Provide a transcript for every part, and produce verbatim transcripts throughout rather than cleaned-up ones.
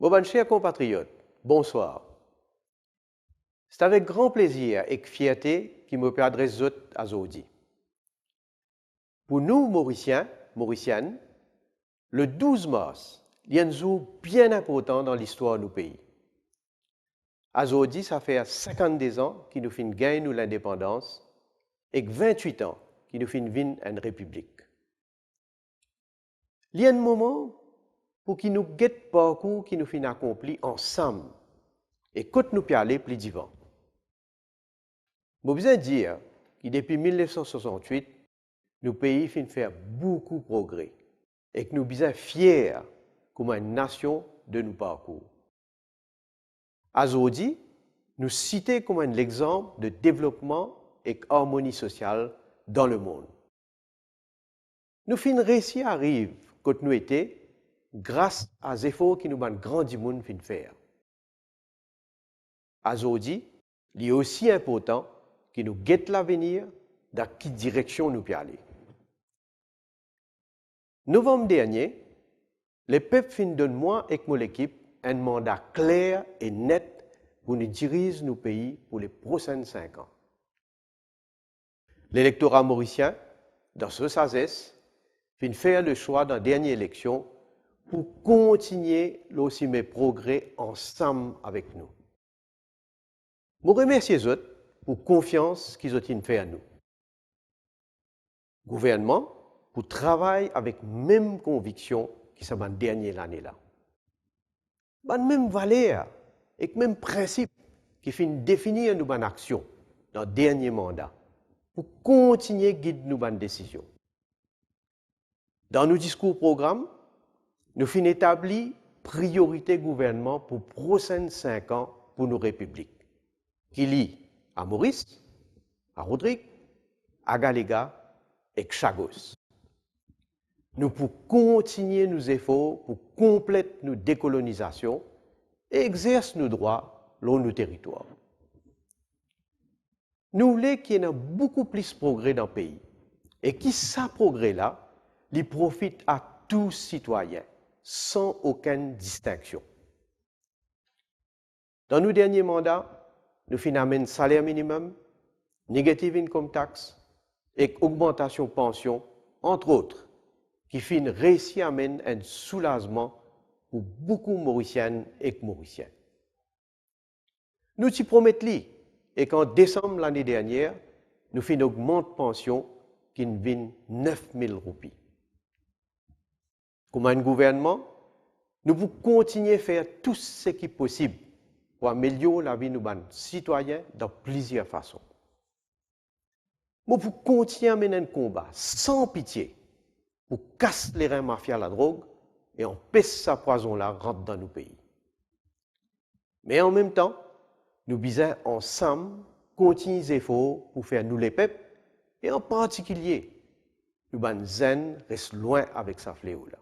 Mo bann ser konpatriot, bonswar. Se avek gran plezir ek fierte ki mo pe adres zot azordi. Pou nou Morisien, Morisienn, le douz mars, li enn zour bien inportan dan listwar nou pei. Azordi, sa fer sinkannde an ki nou finn gagn nou lindepandans ek vintwit an ki nou finn vinn enn repiblik. Li enn moman pou ki nou get parkour ki nou finn akonpli ansam e kot nou pe ale pli divan. Mo bizin dir ki depi mil nef san swasant-wit, nou pei finn fer boukou progre ek nou bizin fier kouma enn nasion de nou parkour. Azordi, nou site kouma enn lexanp de devlopman ek armoni sosial dan lemond. Nou finn reysi ariv kot nou ete gras a zefor ki nou bann gran dimoun finn fer. Azordi, li osi inportan ki nou get lavenir dan ki direksion nou pe ale. Novanm dernie, lepep finn donn mwa ek mo lekip enn manda kler e net pou nou diriz nou pei pou le prosenn sink an. Lelektora morisien, dan so sazes, finn fer leswa dan dernie eleksion pou kontinie lor sime progre ansam avek nou. Mo remersie zot pou konfians ki zot inn fer nou. Gouvernman pou travay avek mem konviksion ki sa bann dernie lane la. Bann mem valer ek mem prinsip ki finn definir nou bann aksion dan dernie manda pou kontinie gid nou bann desizion. Dan nou diskour program, nou finn etabli priorite gouvernman pou prosenn sink an pou nou repiblik, ki li a Moris, a Rodrig, a Galega ek Chagos. Nou pou kontinie nou zefor pou konplet nou dekolonizasion e exers nou drwa lor nou teritwar. Nou oule ki ena boukou plis progre dan pei e ki sa progre la, li profit a tou sitwayin, san okenn distinksion. Dan nou dernie manda, nou finn amenn saler minimem, negative income tax ek ogmantasion pansion, antrot, ki finn reysi amenn enn soulazman pou boukou Morisienn ek Morisien. Nou ti promet li, ek an desam lane dernie, nou finn ogmant pansion ki'nn vinn nef mil roupi. Kouma enn gouvernman, nou pou kontinie fer tou seki posib pou amelior lavi nou bann sitwayin dan plizier fason. Mo pou kontinie amenn enn konba san pitie pou kas lerin mafia ladrog e anpes sa pwazon la rant dan nou pei. Me anmemtan, nou bizin ansam kontign zefor pou fer nou lepep, e an partikilie nou bann zenn, res lwin avek sa fleo la.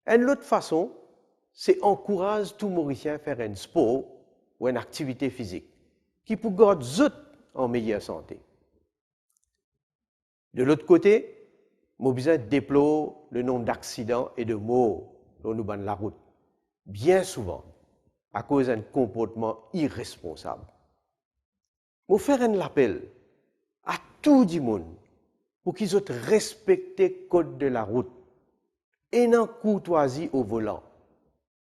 Enn lot fason, se ankouraz tou Morisien fer enn spor ou enn aktivite fizik ki pou gard zot an meyer sante. De lot kote, mo bizin deplor le nonb daksidan e de mor lor nou bann larout, bien souvan akoz enn konportman iresponsab. Mo fer enn lapel a tou dimoun pou ki zot respekte kod de larout, ena kourtwazi o volan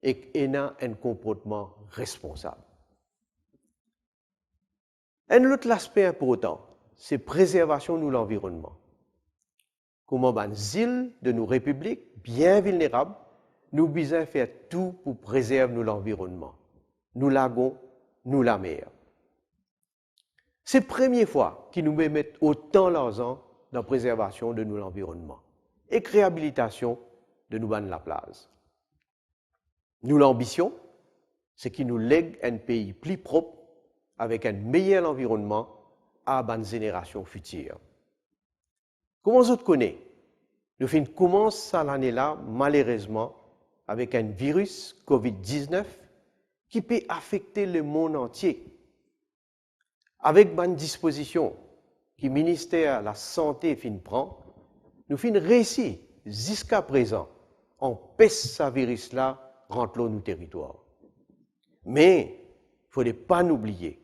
ek ena enn konportman responsab. Enn lot laspe inportan, se prezervasion nou lanvironnman. Kouma bann zil de nou repiblik bien vilnerab, nou bizin fer tou pou prezerv nou lanvironnman, nou lagon, nou lamer. Se premie fwa ki nou pe met otan larzan dan prezervasion de nou lanvironnman ek reabilitasion de nou bann laplaz. Nou lanbision, se ki nou leg enn pei pli prop avek enn meyer lanvironnman a bann zenerasion fitir. Kouma zot kone, nou finn koumans sa lane la, malerezman, avek enn viris covid diznef ki pe afekte lemond antie. Avek bann dispozision ki Minister Lasante finn pran, nou finn reysi ziska prezan anpes sa viris la rant lor nou teritwar. Me fode pa nou bliye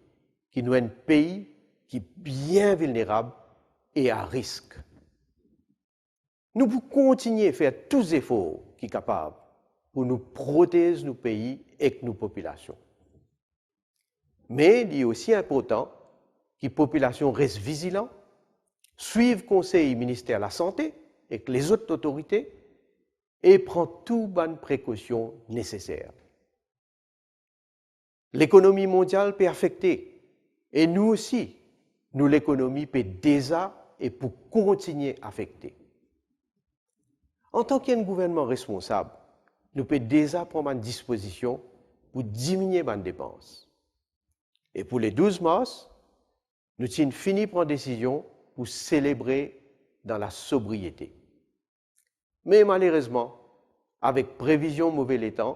ki nou enn pei ki bien vilnerab e a risk. Nou pou kontigne fer tou zefor ki kapav pou nou protez nou pei ek nou popilasion. Me li osi inportan ki popilasion res vizilan, swiv konsey Minister Lasante ek lezot lotorite e pran tou bann prekosion neseser. Lekonomi mondial pe afekte e nou osi, nou lekonomi pe deza e pou kontigne afekte. Antan ki enn gouvernman responsab, nou pe deza pran bann dispozision pou diminie bann depans. E pou le douz mars, nou ti fini pran desizion pou selebre dan lasobriete. Me malerezman, avek previzion move letan,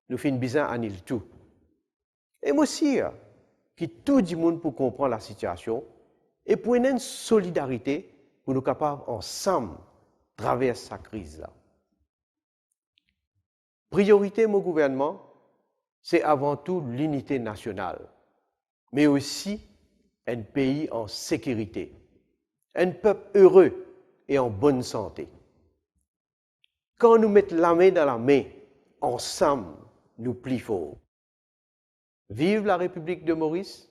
nou finn bizin anil tou. E mo sir ki tou dimoun pou konpran lasitiasion e pou ena enn solidarite pou nou kapav ansam travers sa kriz la. Priorite mo gouvernman, se avan tou linite nasional, me osi enn pei an sekirite, enn pep ere e an bonn sante. Kan nou met lame dan lame, ansam nou pli for. Viv Larepiblik de Moris!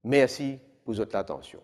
Mersi pou zot latansion.